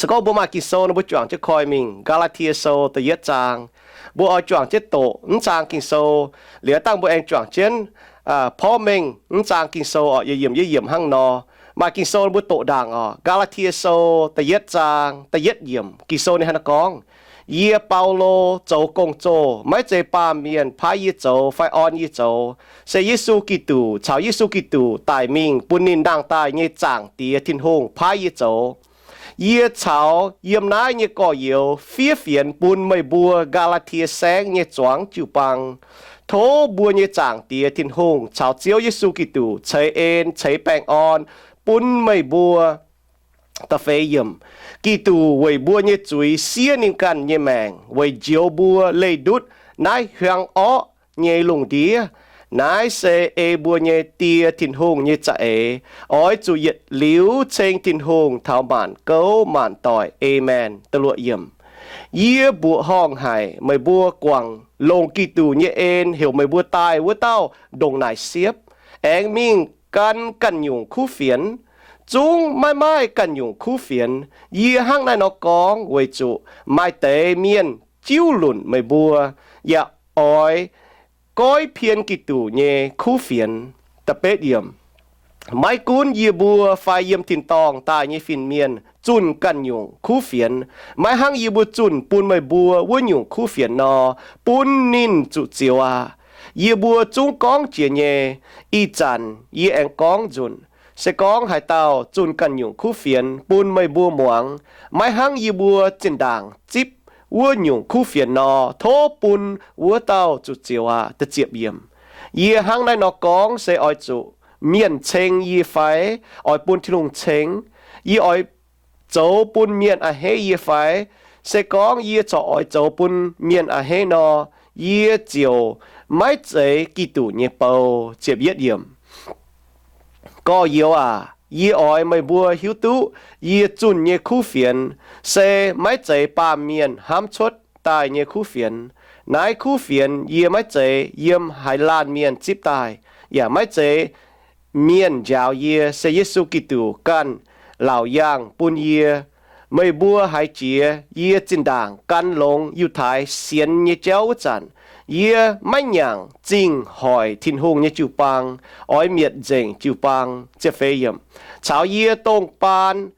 Gorngv mbuo maaih Ging-Sou nor, mbuo juangc jienv koi mingh Gaa^laa^tie Sou da'yietv zaang. Mbuo oix juangc jienv doqc mv zaang Ging-Sou. Liuz dangh mbuo aengx juangc jienv porv mengh mv zaang Ging-Sou oc, yietc yiemc yietc yiemc hnangv nor. Maaih Ging-Sou mbuo doqc ndaangc oc. Gaa^laa^tie Sou da'yietv zaang da'yietv yiemc, Ging-Sou ninh hnangv naaiv gorngv, Yie, Baulo, zoux gong-zoh, maiv zeiz baamh mienh paaiv yie zoux fai orn yie zoux. Se Yesu Giduc caux Yesu Giduc daic mingh bun ninh nangh daaih nyei Zaangc Diex Tin-Hungh paaiv yie zoux. Yie caux yiem naaiv nyei gorx-youz fiev fienx bun meih mbuo Gaa^laa^tie Saengv nyei zuangx jiu-baang. Tov mbuo nyei Zaangc Diex Tin-Hungh caux Ziouv Yesu Giduc ceix en ceix baengh orn bun meih mbuo. Da'feix yiemc, Giduc weic mbuo nyei zuiz siev ninh ganh nyei maengc weic njoux mbuo leih ndutv naaiv hiuang orqv nyei lungh ndiev. Naaiv se ei mbuo nyei Die, Tin-Hungh nyei za'eix. Oix zuqc yietc liuz ceng Tin-Hungh taux maanc gouv maanc doic. Aamen. Da'luoqc yiemc, Yie mbuoqc horngh haic meih mbuo guangc longc Giduc nyei en heuc meih mbuo daaih wuov dauh ndongc naaic siepv, aengx mingh gan ganh nyungc kuv fienx. Zungv maiv maaih ganh nyungc kuv fienx. Yie hnangv naaiv nor gorngv weic zuqc maaih deix mienh jiuv lunc meih mbuo, yaac oix goiv pien Giduc nyei kuv fienx. Da'betv yiemc, Maiv gunv yie mbuo fai yiem tin-dorngh daaih nyei fin-mienh zunh ganh nyungc kuv fienx, maiv hnangv yie mbuo zunh bun meih mbuo wuov nyungc kuv fienx nor, bun ninh zuqc zioux aqv. Yie mbuo zungv gorngv jiex nyei. Ih zanc yie aengx gorngv nzunc. Se gorngv haaix dauh zunh ganh nyungc kuv fienx bun meih mbuo muangx, maiv hnangv yie mbuo zinh ndaangc zipv wuov nyungc kuv fienx nor, tov bun wuov dauh zuqc zioux aqv. Yie hnangv naaiv nor gorngv se oix zuqc mienh ceng yie fai oix bun Tin-Hungh ceng? Yie oix zoux bun mienh a'hneiv yie fai? Se gorngv yie corc oix zoux bun mienh a'hneiv nor, yie ziouc maiv zeiz Giduc nyei bou. Gorx-youz aac, yie oix meih mbuo hiuv duqv yie zunh nyei kuv fienx se maiv zeiz baamh mienh hnamv cuotv daaih nyei kuv fienx. Naaiv kuv fienx yie maiv zeiz yiem haaix laanh mienh zipv daaih, yaac maiv zeiz mienh njaaux yie, se Yesu Giduc ganh laauc yaangh bun yie. Meih mbuo haiz jiex yie zinh ndaangc gan longx Yiutai sienx nyei jauv wuov zanc, yie maiv nyanc zingh hoic Tin-Hungh nyei jiu-baang, oix mietc nzengc jiu-baang. Caux yie dongh baan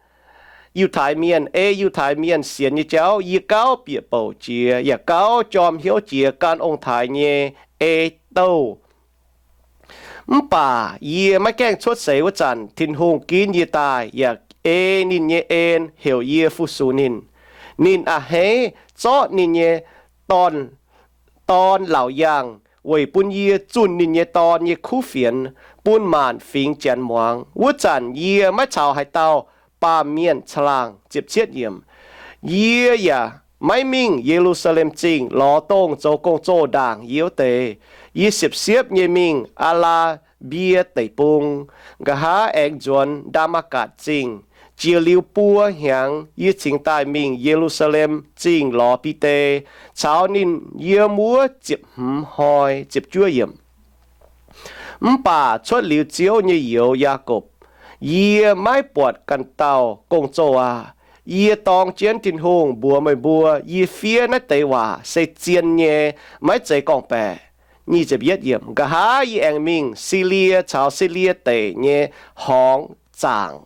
Yiutai Mienh, ei Yiutai Mienh sienx nyei jauv yie gauh bieqc bouc jiex yaac gauh jorm hnyouv jiex gan ong-taaix nyei ei douh. Mv baac yie maiv gaengh cuotv seix wuov zanc, Tin-Hungh ginv yie daaih yaac ei ninh nyei en heuc yie fu-sux ninh. Ninh a'hneiv zorqv ninh nyei Dorn, Dorn laauc yaangh weic bun yie zunh ninh nyei Dorn nyei kuv fienx bun maanc fingx Janx muangx. Wuov zanc yie maiv caux haaix dauh baamh mienh caangh laangh. Yie yaac maiv mingh Ye^lu^saa^lem Zingh lorz dongh zoux gong-zoh ndaangc yie wuov deix. Yie siepv-siepv nyei mingh Aa^laa^mbie Deic-Bung, nqa'haav aengx nzuonx Ndaa^matv^gatc Zingh. Jiex liuz buo hnyangx, yie cingx daaih mingh Ye^lu^saa^lem Zingh lorz Bide caux ninh yiem wuov ziepc hmz hnoi. Ziepc juov yiemc. Mv baac cuotv liuz Ziouv nyei youz, Yaakopv, yie maiv buatc ganh dauh gong-zoh aqv. Yie dorng jienv Tin-Hungh mbuox meih mbuo, yie fiev naaiv deix waac se zien nyei, maiv zeiz gorngv-baeqc. Nqa'haav yie aengx mingh Silie caux Silie Deic nyei horngz zaangc.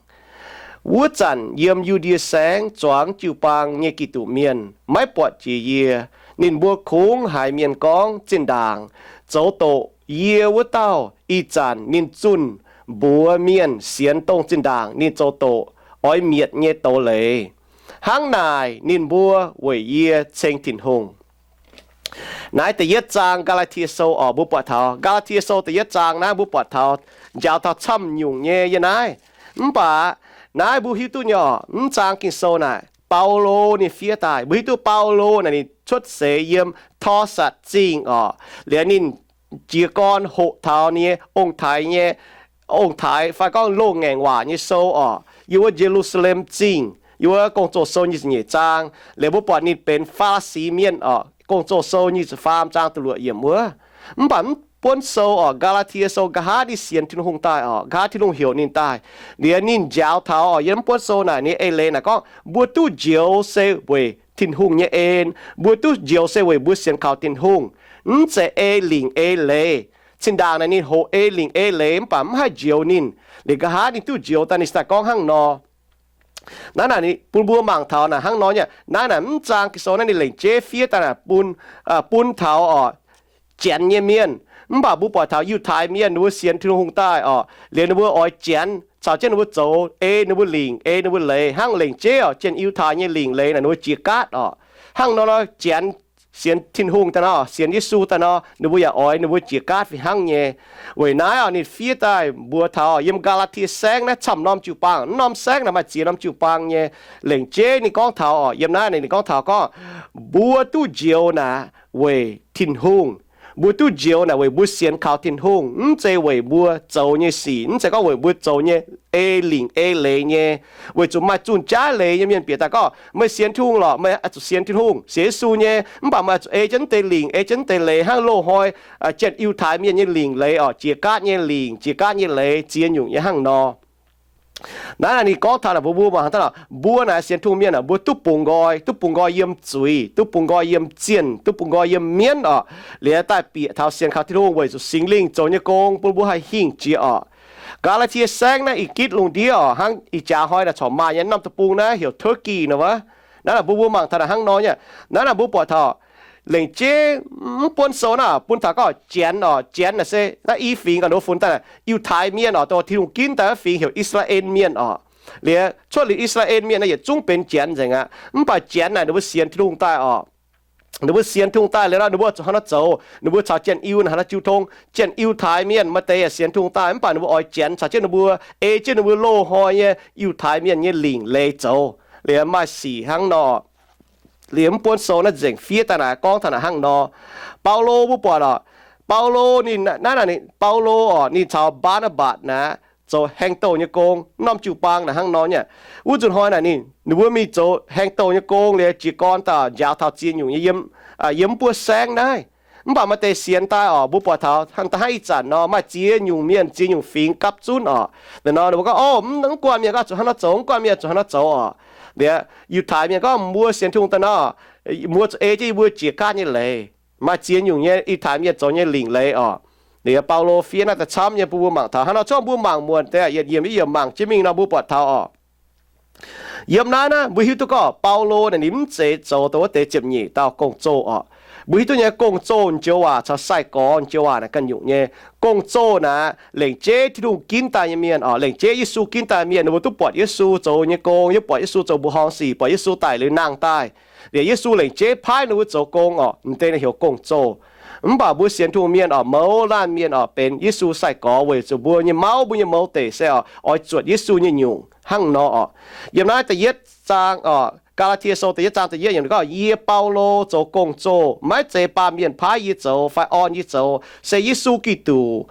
Wuov zanc yiem Yu^ndie Saengv zuangx jiu-baang nyei Giduc Mienh maiv buatc jiex yie. Ninh mbuo kungx haiz mienh gorngv zinh ndaangc zoux doqc yie wuov dauh. Ih zanc ninh zunh mbuox mienh sienx dongh zinh ndaangc ninh zoux doqc oix mietc nyei douz-leiz. Hnangv naaic ninh mbuo weic yie ceng Tin-Hungh. Naaiv da'yietv zaang Gaa^laa^tie Sou oc, mbuo buatc taux Gaa^laa^tie Sou da'yietv zaang naaiv, mbuo buatc taux njaaux taux camv nyungc nyei yiem naaiv. Mv baac naaiv mbuo hiuv duqv nyei oc, mv zaang Ging-Sou naaic, Baulo ninh fiev daaih. Mbuo hiuv duqv Baulo naaic ninh cuotv seix yiem Torsatv Zingh oc. Liuz ninh jiez gorn hoqc taux ninh nyei ong-taaix nyei, ong-taaix fai gorngv loz-ngaengc waac nyei sou oc, yiem wuov Ye^lu^saa^lem Zingh, yiem wuov Gong-Zoh Sou nyic ziepc nyeic zaang. Liuz mbuo buatc ninh benx Faa^li^si Mienh oc, Gong-Zoh Sou nyic ziepc faam zaang da'luoqc yiemc wuov. Mv baac mv buonv sou orqc, Gaa^laa^tie Sou, nqa'haav ninh sienx Tin-Hungh daaih orqc, nqa'haav Tin-Hungh heuc ninh daaih. Liuz ninh njaaux taux orqc, yiem buonv sou naaic ninh ei leiz naaic gorngv, mbuo duqv njoux se weic Tin-Hungh nyei en. Mbuo duqv njoux se weic mbuo sienx kaux Tin-Hungh, mv zeiz ei lingc ei leiz. Zinh ndaangc naaic ninh hoqc ei lingc ei leiz mv baac mv haih njoux ninh. Liuz nqa'haav ninh duqv njoux daaih ninh daaih gorngv hnangv nor. Naaiv naaic bun mbuo mangc taux naaic hnangv nor nyei. Naaiv naaic mv zaang Ging-Sou naaiv ninh lengc jeiv fiev daaih naaic bun, bun taux orqc, Janx nyei mienh. Mv baac mbuo buatc taux Yiutai Mienh ninh mbuo sienx Tin-Hungh daaih orqc, liuz ninh mbuo oix Janx caux jienv ninh mbuo zoux, ei ninh mbuo lingc, ei ninh mbuo leiz hnangv lengc jeiv orqc, Janx-Yiutai nyei lingc leiz naaic ninh mbuo jiex gaatv orqc. Hnangv nor nor Janx sienx Tin-Hungh daaih nor, sienx Yesu daaih nor, ninh mbuo yaac oix ninh mbuo jiex gaatv fih hnangv nyei. Weic naaiv orqc ninh fiev daaih mbuox taux yiem Gaa^laa^tie Saengv naaiv camv norm jiu-baang, norm saengv naaic maaih ziex norm jiu-baang nyei. Lengc jeiv ninh gorngv taux orqc, yiem naaiv ninh gorngv taux gorngv, mbuo duqv njoux naaic weic Tin-Hungh. Mbuo duqv njoux naaic weic mbuo sienx kaux Tin-Hungh, mv zeiz weic mbuo zoux nyei sic, mv zeiz gorngv weic mbuo zoux nyei ei lingc ei leiz nyei. Weic zuqc maaih zunh jaav leiz nyei mienh bieqc daaih gorngv, meih sienx Tin-Hungh lorqc, meih zuqc sienx Tin-Hungh, sienx Yesu nyei, mv baac meih zuqc ei jienv deix lingc, ei jienv deix leiz hnangv loz-hnoi Janx-Yiutai Mienh nyei lingc leiz orqc, jiex gaatv nyei lingc, jiex gaatv nyei leiz, ziex nyungc nyei hnangv nor. Naaiv naaic ninh gorngv taux naaic mbuo mbuo mangc hnangv daaih, mbuo naaic sienx Tin-Hungh mienh aah, mbuo duqv bungx nqoi, duqv bungx nqoi yiem zuiz, duqv bungx nqoi yiem zienh, duqv bungx nqoi yiem mienv orqc, liuz daaih bieqc taux sienx kaux Tin-Hungh weic zuqc Singx Lingh zoux nyei gong bun mbuo haih hingh jiex orqc. Gaa^laa^tie Saengv naaiv ih gitv lungh ndiev orqc, hnangv ih jaax hnoi naaic corc maaih nyei norm deic-bung naaiv heuc Turkey nor wuov. Naaiv naaic mbuo mbuo mangc taux naaic hnangv nor nyei. Naaiv naaic mbuo buatc taux lengc jeiv mv buonv sou naaiv bun taux gorngv Janx orqc, Janx naaic se naaiv i fingx ga'ndov funx daaih Yiutai Mienh orqc, dongh Tin-Hungh ginv daaih wuov fingx heuc I^saa^laa^en Mienh orqc. Liuz cuotv liuz I^saa^laa^en Mienh naaiv yietc zungv benx Janx nzengc aqv. Mv baac Janx naaic ninh mbuo sienx Tin-Hungh daaih orqc. Ninh mbuo sienx Tin-Hungh daaih liuz nor, ninh mbuo zuqc hnangv naaiv zoux. Ninh mbuo caux Janx-Yiu naaic haaix nor jiu tong. Janx-Yiutai Mienh maaih deix yaac sienx Tin-Hungh daaih, mv baac ninh mbuo oix Janx caux jienv ninh mbuo, ei jienv ninh mbuo loz-hnoi nyei Yiutai Mienh nyei lingc leiz zoux. Liuz maaih sic hnangv nor. Liuz mv buonv sou naaiv nzengc fiev daaih naaic gorngv taux naaic hnangv nor. Baulo mbuo buatc orqc, Baulo ninh naaiv, Baulo orqc, ninh caux Mbaa^naa^mbatc naaic zoux haeng douh nyei gong, norm jiu-baang naaic hnangv nor nyei. Wuov nzunc hnoi naaic ninh, ninh mbuo mingh zoux haeng douh nyei gong liuz jiez gorn daaih njaaux taux ziex nyungc nyei yiem, yiem mv buo saengv naaiv. Mv baac maaih deix sienx daaih orqc, mbuo buatc taux hnangv da'hnangv ih zanc nor, maaih ziex nyungc mienh, ziex nyungc fingx gapv zunv orqc. Naaiv nor ninh mbuo gorngv, O, mv guanh mienh gorngv zuqc hnangv nor zoux, mv guanh mienh zuqc hnangv nor zoux orqc. Liuz Yiutai Mienh gorngv, Mbuo sienx Tin-Hungh daaih nor, mbuo zuqc ei jienv yie mbuo jiex gaatv nyei leiz. Maaih ziex nyungc nyei Yiutai Mienh zoux nyei lingc leiz orqc. Liuz Baulo fiev naaiv daaih camv nyei bun mbuo mangc taux hnangv nor. Zorqv mbuo mangc muonc deix yietc yiemc yietc yiemc mangc jienv mingh nor, mbuo buatc taux orqc, yiem naaiv naaiv mbuo hiuv duqv gorngv Baulo naaic ninh mv zeiz zoux dongh wuov deix ziepc nyeic dauh gong-zoh orqc. Mbuo hiuv duqv nyei gong-zoh joux waac caux sai-gorx joux waac naaic ganh nyungc nyei. Gong-zoh naaic lengc jeiv Tin-Hungh ginv daaih nyei mienh orqc, lengc jeiv Yesu ginv daaih mienh, ninh mbuo duqv buatc Yesu zoux nyei gong, yie buatc Yesu zoux mbuoqc horngh sic, buatc Yesu daic liuz nangh daaih, liuz Yesu lengc jeiv paaiv ninh mbuo zoux gong orqc, m'deix naaic heuc gong-zoh. Mv baac mbuo sienx Tin-Hungh mienh orqc, mouz laanh mienh orqc, benx Yesu sai-gorx weic zuqc mbuo nyei mauv, mbuo nyei mouz deic se orqc, oix zuotc Yesu nyei nyungc hnangv nor orqc. Yiem naaiv da'yietv zaang orqc, Gaa^laa^tie Sou da'yietv zaang da'yietv yiemc gorngv, Yie, Baulo, zoux gong-zoh, maiv zeiz baamh mienh paaiv yie zoux fai orn yie zoux, se Yesu Giduc,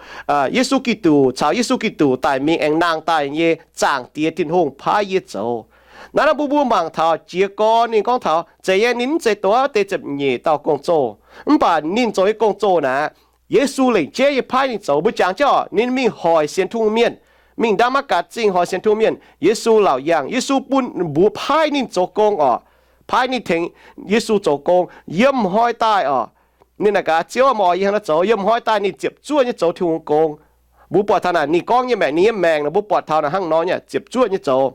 Yesu Giduc caux Yesu Giduc daic mingh aengx nangh daaih nyei Zaangc Diex Tin-Hungh paaiv yie zoux. Naaiv naaiv mbuo mbuo mangc taux jiez gorn ninh gorngv taux zeiz nyei ninh mv zeiz dongh wuov deix ziepc nyeic dauh gong-zoh. Mv baac ninh zoux nyei gong-zoh naaic, Yesu lengc jeiv nyei paaiv ninh zoux. Mbuo jangx jienv orqc, ninh mingh hoic sienx Tin-Hungh mienh, mingh Ndamaav^gatc Zingh hoic sienx Tin-Hungh mienh. Yesu laauc yangh, Yesu bun mbuox paaiv ninh zoux gong orqc, paaiv ninh tengx Yesu zoux gong. Yiem hnoi daaih orqc, ninh naaic gaax, Ziouv, meih oix yie hnangv naaiv zoux? Yiem hnoi daaih ninh ziepc zuoqv nyei zoux Tin-Hungh gong. Mbuo buatc taux naaic ninh gorngv nyei maengc, ninh nyei maengc naaic mbuo buatc taux naaic hnangv nor nyei, ziepc zuoqv nyei zoux.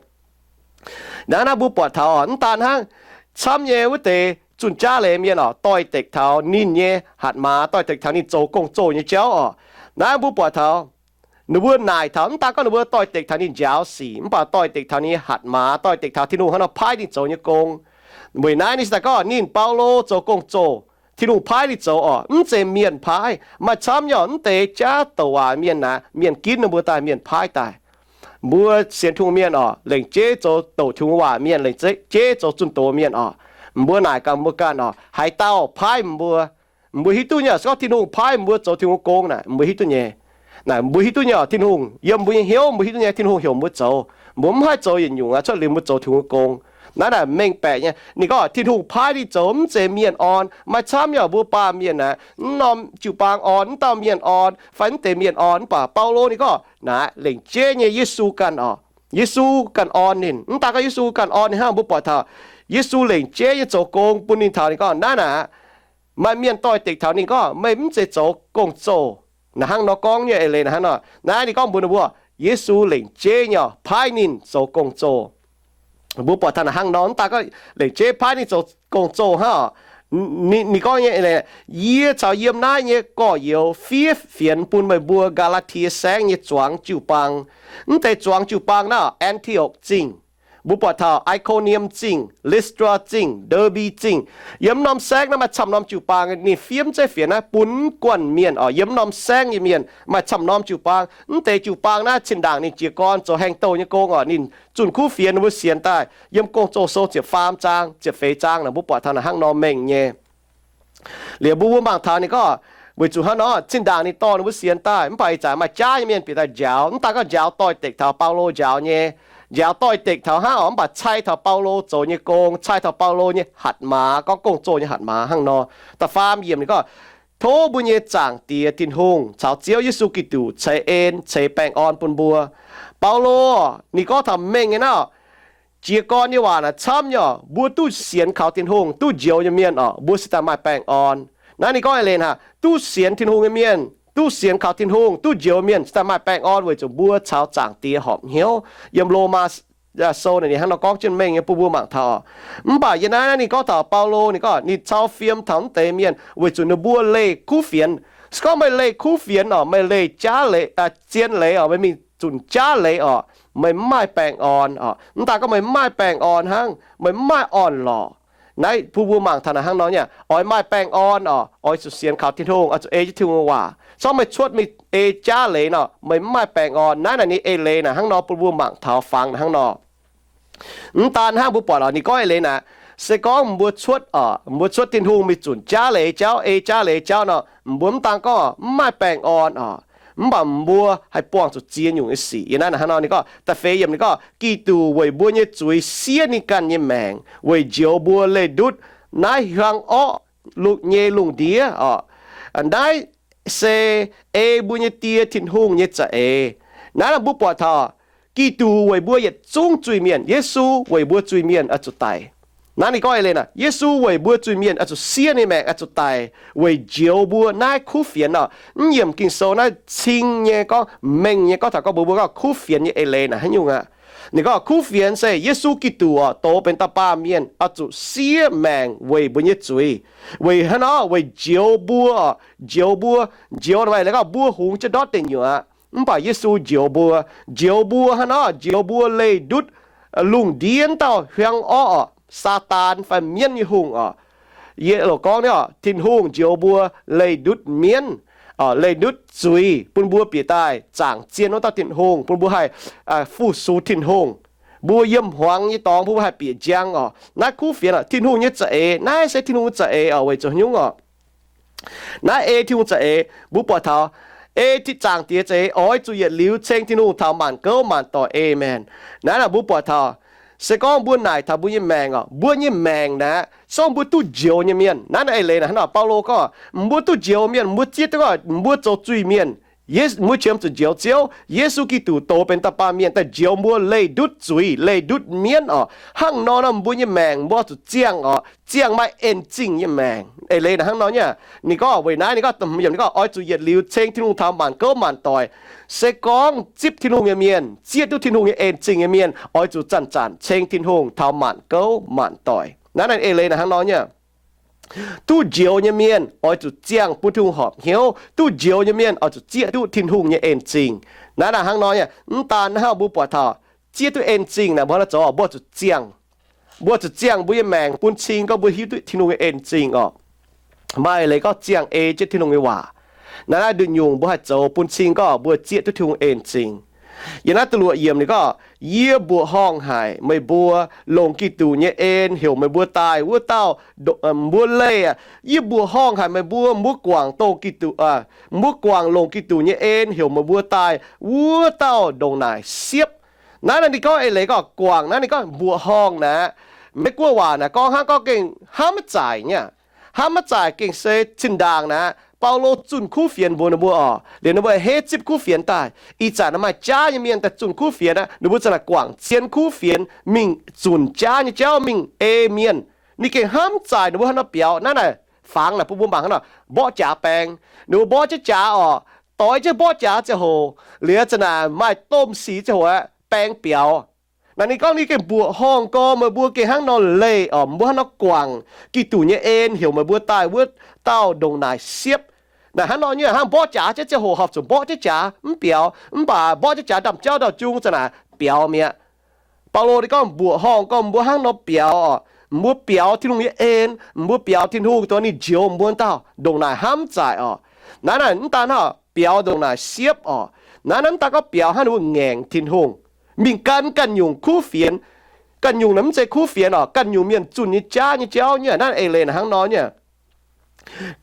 Naaiv naaiv mbuo buatc taux orqc, mv daan hnangv, camv nyei wuov deix zunh jaav leiz mienh orqc, doix-dekc taux ninh nyei hatc maaz, doix-dekc taux ninh zoux gong-zoh nyei jauv orqc. Naaiv mbuo buatc taux ninh mbuo naaic taux, mv daan gorngv ninh mbuo doix-dekc taux ninh njaaux sic, mv baac doix-dekc taux ninh nyei hatc maaz, doix-dekc taux Tin-Hungh hnangv nor paaiv ninh zoux nyei gong. Weic naaiv ninh se daaih gorngv ninh, Baulo, zoux gong-zoh, Tin-Hungh paaiv ninh zoux orqc, mv zeiz mienh paaiv. Maaih camv nyei orqc, mv deix jaav douc waac mienh naaic, mienh ginv ninh mbuo daaih, mienh paaiv daaih. Mbuo sienx Tin-Hungh mienh orqc, lengc jeiv zoux douc Tin-Hungh waac mienh, lengc jeiv zoux zunh doz mienh orqc. Mbuo naaic gaax mbuo ganh orqc, haaix dauh paaiv mbuo? Mbuo hiuv duqv nyei orqc, se gorngv Tin-Hungh paaiv mbuo zoux Tin-Hungh gong naaic, mbuo hiuv duqv nyei. Naaic mbuo hiuv duqv nyei orqc, Tin-Hungh yiem mbuo nyei hnyouv, mbuo hiuv duqv nyei Tin-Hungh heuc mbuo zoux. Mbuo mv haih zoux yietc nyungc aqv, cuotv liuz mbuo zoux Tin-Hungh gong. Naaiv naaic mengh baeqc nyei. Ninh gorngv Tin-Hungh paaiv ninh zoux mv zeiz mienh orn. Maaih camv nyei mbuo baamh mienh aeqv, mv norm jiu-baang orn, mv dauh mienh orn, fai mv deix mienh orn. Mv baac Baulo ninh gorngv naaic lengc jeiv nyei Yesu ganh oc. Yesu ganh orn ninh. Mv daaih gorngv Yesu ganh orn ninh hnangv, mbuo buatc taux Yesu lengc jeiv nyei zoux gong bun ninh taux ninh gorngv naaiv naaic, maaih mienh doix-dekc taux ninh gorngv meih mv zeiz zoux gong-zoh. Naaiv hnangv nor gorngv nyei eix leiz naaiv hnangv nor. Naaiv ninh gorngv mbuox ninh mbuo, Yesu lengc jeiv nyei paaiv ninh zoux gong-zoh. Mbuo buatc taux naaiv hnangv nor, mv daaih gorngv lengc jeiv paaiv ninh zoux gong-zoh hnangv. Ninh gorngv nyei, Yie caux yiem naaiv nyei gorx-youz fiev fienx bun meih mbuo Gaa^laa^tie Saengv nyei zuangx jiu-baang. Mv deix zuangx jiu-baang naaiv, An^ti^okc Zingh, mbuo buatc taux I^ko^nie^m Zingh, Lis^ndraa Zingh, Nde^mbi Zingh. Yiem norm saengv naaiv maaih camv norm jiu-baang, ninh fiev zeiv fienx naaiv bun guanh mienh oc. Yiem norm saengv nyei mienh maaih camv norm jiu-baang. Mv deix jiu-baang naaiv zinh ndaangc ninh jiez gorn zoux haengh douh nyei gong oc, ninh zunh kuv fienx ninh mbuo sienx daaih yiem Gong-Zoh sou ziepc faam zaang, ziepc feix zaang naaic, mbuo buatc taux naaiv hnangv nor mengh nyei. Liuz mbuo mbuo mangc taux ninh gorngv, weic zuqc hnangv nor, zinh ndaangc ninh dorh ninh mbuo sienx daaih, mv baac ih zanc maaih jaav nyei mienh bieqc daaih njaaux. Mv daaih gorngv njaaux doix-dekc taux Baulo njaaux nyei. Njaaux doix-dekc taux hnangv oc, mv baac cai taux Baulo zoux nyei gong, cai taux Baulo nyei hatc maaz, gorngv gong-zoh nyei hatc maaz hnangv nor. Da'faam yiemc ninh gorngv, Tov mbuo nyei Zaangc Diex Tin-Hungh caux Ziouv Yesu Giduc ceix en ceix baengh orn bun mbuo. Baulo, ninh gorngv taux mengh nyei naaiv, jiez gorn nyei waac naaic camv nyei oc. Mbuo duqv sienx kaux Tin-Hungh, duqv njoux nyei mienh oc, mbuo cingx daaih maaih baengh orn. Naaiv ninh gorngv eix leiz hnangv, duqv sienx Tin-Hungh nyei mienh, duqv sienx kaux Tin-Hungh, duqv njoux mienh cingx daaih maaih baengh orn weic zuqc mbuo caux Zaangc Diex horpc hnyouv. Yiem Lomaa sou naaic ninh hnangv nor gorngv jienv mengh nyei bun mbuo mangc taux. Mv baac yiem naaiv, naaiv ninh gorngv taux Baulo, ninh gorngv ninh cau fiem taux mv deix mienh weic zuqc ninh mbuo leih kuv fienx. Se gorngv meih leih kuv fienx oc, meih leih jaav leiz, zien leiz oc, meih mingh zunc jaav leiz oc, meih mv maaih baengh orn oc. Mv daaih gorngv meih mv maaih baengh orn hnangv, meih mv maaih orn-lorqc. Naaiv bun mbuo mangc taux naaic hnangv nor nyei, oix maaih baengh orn oc, oix zuqc sienx kaux Tin-Hungh, oix zuqc ei jienv Tin-Hungh nyei waac. Se gorngv meih cuotv mingh ei jaav leiz nor, meih mv maaih baengh orn. Naaiv naaic ninh eix leiz naaic hnangv nor bun mbuo mangc taux fangx naaic hnangv nor. Mv daan hnangv, mbuo buatc oc, ninh gorngv eix leiz naaic, se gorngv mbuo cuotv oc, mbuo cuotv Tin-Hungh mingh zunc jaav leiz jauv, ei jaav leiz jauv nor, mbuo mv daan gorngv mv maaih baengh orn oc, mv baac mbuo haih buangh zuqc ziex nyungc nyei sic. Yiem naaiv naaic hnangv nor ninh gorngv, da'feix yiemc ninh gorngv, Giduc weic mbuo nyei zuiz siev ninh ganh nyei maengc weic njoux mbuo leih ndutv naaiv hiuang orqv nyei lungh ndiev oc. Naaiv se ei mbuo nyei Die Tin-Hungh nyei za'eix. Naaiv mbuo buatc taux Giduc weic mbuo yietc zungv zuiz-mienh, Yesu weic mbuo zuiz-mienh oix zuqc daic. Naaiv ninh gorngv eix leiz naaic, Yesu weic mbuo zuiz-mienh oix zuqc siev ninh maengc, oix zuqc daic weic njoux mbuo naaiv kuv fienx oc. Mv yiemc Ging-Sou naaiv cing nyei gorngv, mengh nyei gorngv taux gorngv mbuox mbuo gorngv kuv fienx nyei eix leiz naaic haaix nyungc aqv. Ninh gorngv kuv fienx se Yesu Giduc oc, doz benx dauh baamh mienh oix zuqc siev maengc weic mbuo nyei zuiz. Weic hnangv nor, weic njoux mbuo oc, njoux mbuo, njoux maaih leiz gorngv mbuo hungx jienv ndortv deic nyuoqc aqv. Mv baac Yesu njoux mbuo, njoux mbuo hnangv nor, njoux mbuo leih ndutv lungh ndiev dauh hiuang orqv oc, Saadaan fai mienv nyei hungh oc. Yie loc gorngv nyei oc, Tin-Hungh njoux mbuo leih ndutv mienv, leih ndutv zuiz bun mbuo bieqc daaih zaangc zien wuov dauh Tin-Hungh, bun mbuo haih fu-sux Tin-Hungh. Mbuo yiem hmuangx nyei dorngx bun mbuo haih bieqc njang oc. Naaiv kuv fienx oc, Tin-Hungh nyei za'eix, naaiv se Tin-Hungh nyei za'eix oc, weic zuqc haaix nyungc oc? Naaiv ei Tin-Hungh za'eix, mbuo buatc taux ei Tin, Zaangc Diex za'eix oix zuqc yietc liuz ceng Tin-Hungh taux maanc gouv maanc doic. Aamen. Naaiv naaic mbuo buatc taux, se gorngv mbuo naaic taux mbuo nyei maengc oc, mbuo nyei maengc naaic, se gorngv mbuo duqv njoux nyei mienh, naaiv naaiv eix leiz naaic hnangv nor, Baulo gorngv mbuo duqv njoux mienh, mbuo zieqv duqv gorngv mbuo zoux zuiz-mienh, mbuo qiemx zuqc njoux Ziouv, Yesu Giduc doz benx dauh baamh mienh daaih njoux mbuo leih ndutv zuiz, leih ndutv mienv oc. Hnangv nor nor mbuo nyei maengc mbuo zuqc ziangh oc, ziangh maaih en-zingh nyei maengc. Eix leiz naaic hnangv nor nyei. Ninh gorngv weic naaiv ninh gorngv, ninh gorngv oix zuqc yietc liuz ceng Tin-Hungh taux maanc gouv maanc doic. Se gorngv zipv Tin-Hungh nyei mienh, zieqv duqv Tin-Hungh nyei en-zingh nyei mienh, oix zuqc zanc-zanc ceng Tin-Hungh taux maanc gouv maanc doic. Naaiv naaiv eix leiz naaic hnangv nor nyei. Duqv njoux nyei mienh oix zuqc ziangh bun Tin-Hungh horpc hnyouv. Duqv njoux nyei mienh oix zuqc zieqv duqv Tin-Hungh nyei en-zingh. Naaiv naaic hnangv nor nyei. Mv daan hnangv mbuo buatc taux zieqv duqv en-zingh naaic, mbuo hnangv nor zoux, mbuo zuqc ziangh, mbuo zuqc ziangh mbuo nyei maengc bun cing gorngv mbuo hiuv duqv Tin-Hungh nyei en-zingh oc. Maaih leiz gorngv ziangh ei jienv Tin-Hungh nyei waac. Naaiv naaiv nduqc nyungc mbuo haih zoux bun cing gorngv mbuo zieqv duqv Tin-Hungh en-zingh. Yiem naaiv da'luoqc yiemc ninh gorngv, Yie mbuoqc horngh haic meih mbuo, longc Giduc nyei en heuc meih mbuo daaih wuov dauh mbuo leih aqv. Yie mbuoqc horngh haic meih mbuo, mbuo guangc dongh Giduc, mbuo guangc longc Giduc nyei en heuc meih mbuo daaih wuov dauh ndongc naaic siepv. Naaiv naaiv ninh gorngv eix leiz gorngv guangc, naaiv ninh gorngv mbuoqc horngh naaic, Maiv gunv waac naaic gorngv hnangv gorngv gengh hnamv maiv zaaic nyei aqv. Hnamv maiv zaaic gengh se zinh ndaangc naaic Baulo zunh kuv fienx mbuox ninh mbuo oc, liuz ninh mbuo a'hneiv zipv kuv fienx daaih. Ih zanc naaiv maaih jaav nyei mienh daaih zunh kuv fienx aqv, ninh mbuo za'naaic guangc zien kuv fienx mingh zunc jaav nyei jauv mingh ei mienh. Ninh gengh hnamv zaaic ninh mbuo haaix nor biaux. Naaiv naaic fangx naaic bun mbuo mangc hnangv nor, mborqv jaax baeng. Ninh mbuo mborqv jienv jaax oc, doix jienv mborqv jaax ziangh hoc, liuz za'naaic maaih domh sic ziangh hoc aeqv, baeng biaux. Naaic ninh gorngv ninh gengh mbuoqc horngh gorx meih mbuo gengh hnangv nor leih oc, mbuo hnangv nor guangc Giduc nyei en heuc meih mbuo daaih wuov dauh ndongc naaic siepv. Naaic hnangv nor nyei hnangv, mborqv jaax jienv ziangh hoc horpc zuqc mborqv jienv jaax mv biaux, mv baac mborqv jienv jaax ndaamv-jauv ndau-jung za'naaic biaux mi'aqv. Baulo ninh gorngv mbuoqc horngh gorx mbuo hnangv nor biaux oc, mbuo biaux Tin-Hungh nyei en, mbuo biaux Tin-Hungh dongh ninh njoux mbuo dauh ndongc naaic hnamv zaaic oc. Naaiv naaic mv daan hnangv biaux ndongc naaic siepv oc. Naaiv naaiv mv daan gorngv biaux hnangv ninh mbuo ngaengc Tin-Hungh, mingh gan ganh nyungc kuv fienx. Ganh nyungc naaic mv zeiz kuv fienx oc, ganh nyungc mienh zunh nyei jaav nyei jauv nyei. Naaiv eix leiz naaic hnangv nor nyei.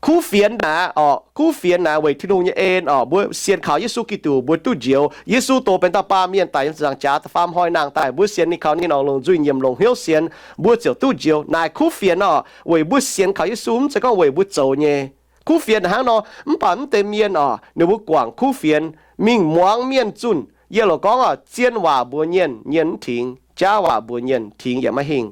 Kuv fienx naaic oc, kuv fienx naaic weic Tin-Hungh nyei en oc, mbuo sienx kaux Yesu Giduc mbuo duqv njoux. Yesu doz benx dauh baamh mienh daic yiem ziepc nzaangc jaax da'faam hnoi nangh daaih, mbuo sienx ninh kaux ninh longc nzuih nyiemc longc hnyouv sienx, mbuo ziouc duqv njoux. Naaic kuv fienx oc, weic mbuo sienx kaux Yesu, mv zeiz gorngv weic mbuo zoux nyei. Kuv fienx naaic hnangv nor, mv baac mv deix mienh oc, ninh mbuo guangc kuv fienx mingh muangx mienh zunh. Yie loc gorngv oc, zien waac mbuox mienh, mienh mv tingx, jaav waac mbuox mienh, tingx yaac maiv hingh.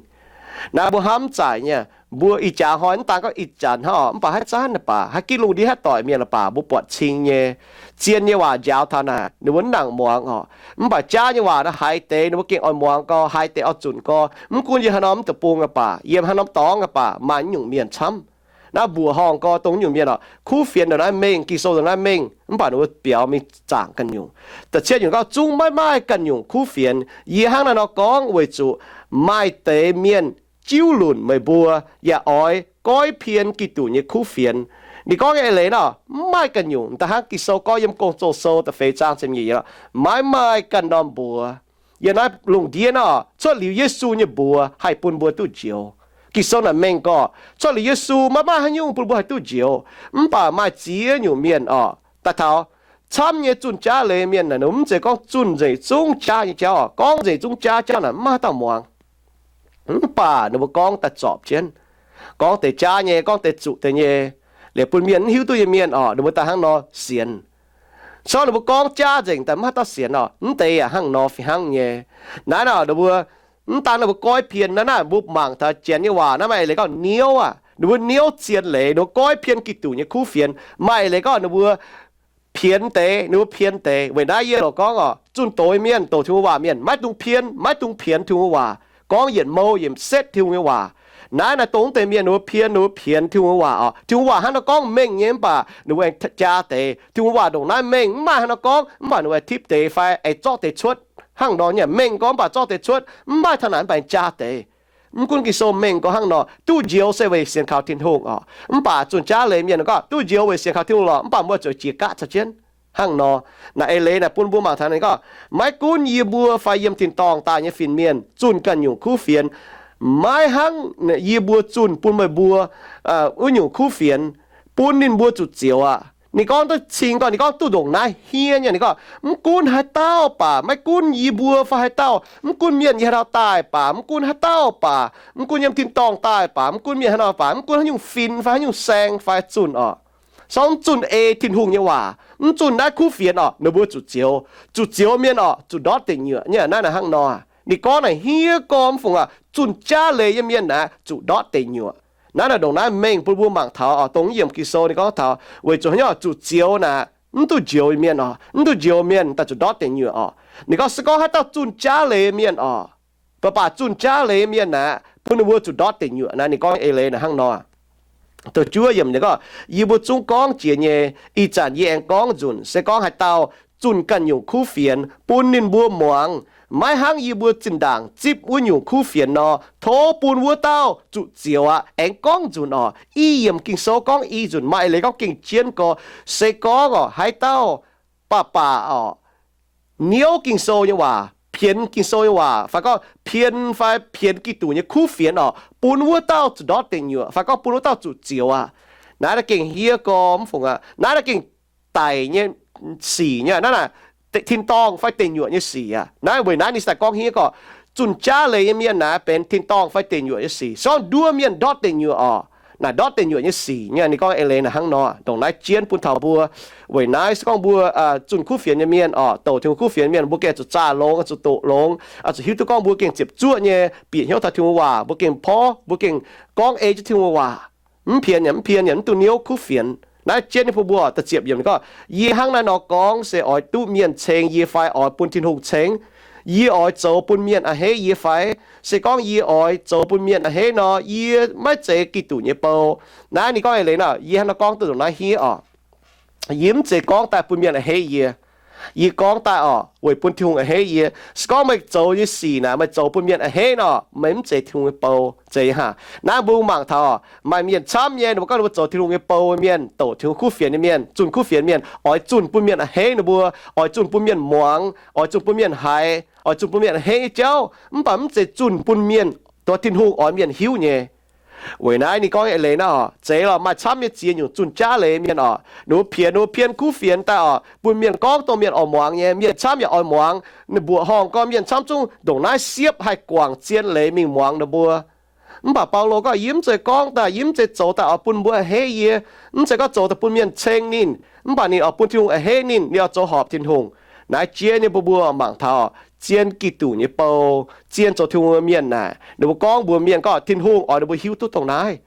Naaiv mbuo hnamv zaaic nyei, mbuo ih jaax hnoi mv daan gorngv ih zanc hnangv oc, mv baac haaix zanc naaic baac, haaix gitv lungh ndiev haaix doic mienh naaic baac, mbuo buatc cing nyei, zien nyei waac njaaux taux naaic, ninh mbuo mv nangc muangx oc. Mv baac jaav nyei waac naaiv haiz deix ninh mbuo gengh oix muangx gorx, haiz deix oix zunc gorx. Mv gunv yiem haaix norm deic-bung aqv baac, yiem haaix norm dorngx aqv baac, maaih nyungc mienh camv. Naaiv mbuoqc horngh gorx dongh nyungc mienh oc, kuv fienx ndongc naaiv mengh, Ging-Sou ndongc naaiv mengh, mv baac ninh mbuo biaux mingh zaangc ganh nyungc. Da'cietv nyungc gorngv zungv maiv maaih ganh nyungc kuv fienx. Yie hnangv naaiv nor gorngv weic zuqc maaih deix mienh jiuv lunc meih mbuo, yaac oix goiv pien Giduc nyei kuv fienx. Ninh gorngv nyei eix leiz nor, mv maaih ganh nyungc. Da'hnangv Ging-Sou gorngv yiem Gong-Zoh Sou da'feix zaang ziepc nyeic, maiv maaih ganh norm mbuox. Yiem naaiv lungh ndiev nor, cuotv liuz Yesu nyei mbuox haih bun mbuo duqv njoux. Ging-Sou naaic mengh gorx, cuotv liuz Yesu maiv maaih haaix nyungc bun mbuo haih duqv njoux. Mv baac maaih ziex nyungc mienh oc, daaih taux camv nyei zunh jaav leiz mienh naaic, ninh mv zeiz gorngv zunh nzengc zungv jaav nyei jauv oc. Gorngv nzengc zungv jaav jauv naaic mv maaih haaix dauh muangx. Mv baac ninh mbuo gorngv daaih zorpc jienv, gorngv deix jaav nyei, gorngv deix zuqc deix nyei, liuz bun mienh mv hiuv duqv nyei mienh oc, ninh mbuo daaih hnangv nor sienx. Corc ninh mbuo gorngv jaav nzengc daaih mv haaix dauh sienx oc. Mv deix yaac hnangv nor fih hnangv nyei. Naaiv nor ninh mbuo mv daan ninh mbuo goiv pien naaiv naaic, mbuo mangc taux janx nyei waac naaiv maaih eix leiz gorngv niouv aqv. Ninh mbuo niouv zien leiz, ninh mbuo goiv pien Giduc nyei kuv fienx. Maaih eix leiz gorngv ninh mbuo pienx deix, ninh mbuo pienx deix. Weic naaiv yie loc gorngv oc, zunh doz mienh, doz Tin-Hungh waac mienh, maiv dungx pien, maiv dungx pienx Tin-Hungh waac. Gorngv yietc mouh yietc setv Tin-Hungh nyei waac. Naaiv naaic dongh deix mienh ninh mbuo pien, ninh mbuo pienx Tin-Hungh waac oc. Tin-Hungh waac hnangv nor gorngv mengh nyei mv baac ninh mbuo aengx jaa deix. Tipv deix fai aengx zorqv deix cuotv hnangv nor nyei. Mengh gorx mv baac zorqv deix cuotv, mv maaih taux naaic mv baac aengx jaa deix. Mv gunv Ging-Sou mengh gorx hnangv nor, duqv njoux se weic sienx kaux Tin-Hungh oc. Mv baac zunh jaav leiz mienh gorngv duqv njoux weic sienx kaux Tin-Hungh lorqc, mv baac mbuo zuqc jiex gaatv caux jienv hnangv nor. Naaic eix leiz naaic bun mbuo mangc taux ninh gorngv, maiv gunv yie mbuo fai yiem tin-dorngh daaih nyei fin-mienh zunh ganh nyungc kuv fienx, maiv hnangv yie mbuo zunh bun meih mbuo wuov nyungc kuv fienx, bun ninh mbuo zuqc zioux aqv. Ninh gorngv duqv cing gorx, ninh gorngv duqv ndongc naaiv hniev nyei. Ninh gorngv, mv gunv haaix dauh baac, maiv gunv yie mbuo fai haaix dauh, mv gunv mienh yiem haaix nor daaih baac, mv gunv haaix dauh baac, mv gunv yiem tin-dorngh daaih baac, mv gunv mienh haaix nor baac, mv gunv haaix nyungc fin fai haaix nyungc saeng fai zunh oc, sorng zunh ei Tin-Hungh nyei waac, mv zunh naaiv kuv fienx oc, ninh mbuo zuqc zioux. Zuqc zioux mienh oc, zuqc ndortv deic nyuoqc nyei. Naaiv naaic hnangv nor, ninh gorngv naaic hniev gorx mv fungc aqv. Zunh jaav leiz nyei mienh naaic zuqc ndortv deic nyuoqc. Naaiv naaic ndongc naaiv mengh bun mbuo mangc taux oc, dongh yiem Ging-Sou ninh gorngv taux weic zuqc haaix nyungc zuqc zioux naaic, mv duqv njoux mienh oc, mv duqv njoux mienh daaih zuqc ndortv deic nyuoqc oc. Ninh gorngv se gorngv haaix dauh zunh jaav leiz mienh oc, baac baac zunh jaav leiz mienh naaic bun ninh mbuo zuqc ndortv deic nyuoqc naaic. Ninh gorngv eix leiz naaic hnangv nor. Da'juov yiemc ninh gorngv, yie mbuo zungv gorngv jiex nyei. Ih zanc yie aengx gorngv nzunc, se gorngv haaix dauh zunh ganh nyungc kuv fienx bun ninh mbuo muangx, maiv hnangv yie mbuo zinh ndaangc zipv wuov nyungc kuv fienx nor, tov bun wuov dauh zuqc zioux aqv. Aengx gorngv nzunc oc, i yiemc Ging-Sou gorngv i nzunc, maaih eix leiz gorngv gengh jienv gorx. Se gorngv oc, haaix dauh baac baac oc, niouv Ging-Sou nyei waac, pienx Ging-Sou nyei waac, fai gorngv pien fai pienx Giduc nyei kuv fienx oc, bun wuov dauh zuqc ndortv deic nyuoqc, fai gorngv bun wuov dauh zuqc zioux aqv. Naaiv naaic gengh hniev gorx mv fungc aqv. Naaiv naaic gengh daic nyei sic nyei. Naaiv naaic tin-dorngh fai deic nyuoqc nyei sic aqv. Naaiv weic naaiv ninh daaih gorngv hniev gorx, zunh jaav leiz nyei mienh naaic benx tin-dorngh fai deic nyuoqc nyei sic. Se gorngv nduov mienh ndortv deic nyuoqc orqc, naaic ndortv deic nyuoqc nyei sic nyei. Ninh gorngv eix leiz naaic hnangv nor, ndongc naaiv jienv bun taux mbuo. Weic naaiv se gorngv mbuo zunh kuv fienx nyei mienh orqc, douc Tin-Hungh kuv fienx mienh, mbuo gengh zuqc zaah longx, zuqc doqc longx, zuqc hiuv duqv gorngv mbuo gengh ziepc zuoqv nyei bieqc hnyouv taux Tin-Hungh waac, mbuo gengh porv, mbuo gengh gorngv ei jienv Tin-Hungh waac. Mv pien yaac mv pien yaac mv duqv niouv kuv fienx. Naaiv jienv nyei bun mbuo da'ziepc yiemc gorngv, yie hnangv naaiv nor gorngv se oix duqv mienh ceng yie fai oix bun Tin-Hungh ceng? Yie oix zoux bun mienh a'hneiv yie fai? Se gorngv yie oix zoux bun mienh a'hneiv nor, yie maiv zeiz Giduc nyei bou. Naaiv ninh gorngv eix leiz nor, yie hnangv nor gorngv duqv ndongc naaiv hniev orqc. Yie mv zeiz gorngv daaih bun mienh a'hneiv yie. Yie gorngv daaih orqc, weic bun Tin-Hungh a'hneiv yie. Se gorngv meih zoux nyei sic naaic meih zoux bun mienh a'hneiv nor, meih mv zeiz Tin-Hungh nyei bou, zeiz haac? Naaiv mbuo mangc taux orqc, maaih mienh camv nyei, ninh mbuo gorngv ninh mbuo zoux Tin-Hungh nyei bou mienh, douc Tin-Hungh kuv fienx nyei mienh, zunh kuv fienx mienh, oix zunh bun mienh a'hneiv ninh mbuo, oix zunh bun mienh muangx, oix zunh bun mienh haiz, oix zunh bun mienh a'hneiv nyei jauv, mv baac mv zeiz zunh bun mienh dongh Tin-Hungh oix mienh hiuv nyei. Weic naaiv ninh gorngv eix leiz naaiv orqc, zeiz lorqc, maaih camv nyei ziex nyungc zunh jaav leiz mienh orqc, ninh mbuo piex ninh mbuo pien kuv fienx daaih orqc, bun mienh gorngv dongh mienh oix muangx nyei. Mienh camv yaac oix muangx. Ninh mbuoqc horngh gorngv mienh camv zungv ndongc naaiv siepv haih guangc zien leiz mingh muangx ninh mbuo. Mv baac Baulo gorngv, yie mv zeiz gorngv daaih, yie mv zeiz zoux daaih oix bun mbuo a'hneiv yie. Mv zeiz gorngv zoux daaih bun mienh ceng ninh, mv baac ninh oix bun Tin-Hungh a'hneiv ninh, ninh oix zoux horpc Tin-Hungh. Naaiv jienv nyei mbuo mbuo mangc taux zien Giduc nyei bou, zien zoux Tin-Hungh nyei mienh naaic, ninh mbuo gorngv mbuox mienh gorngv Tin-Hungh oix ninh mbuo hiuv duqv dongh naaiv.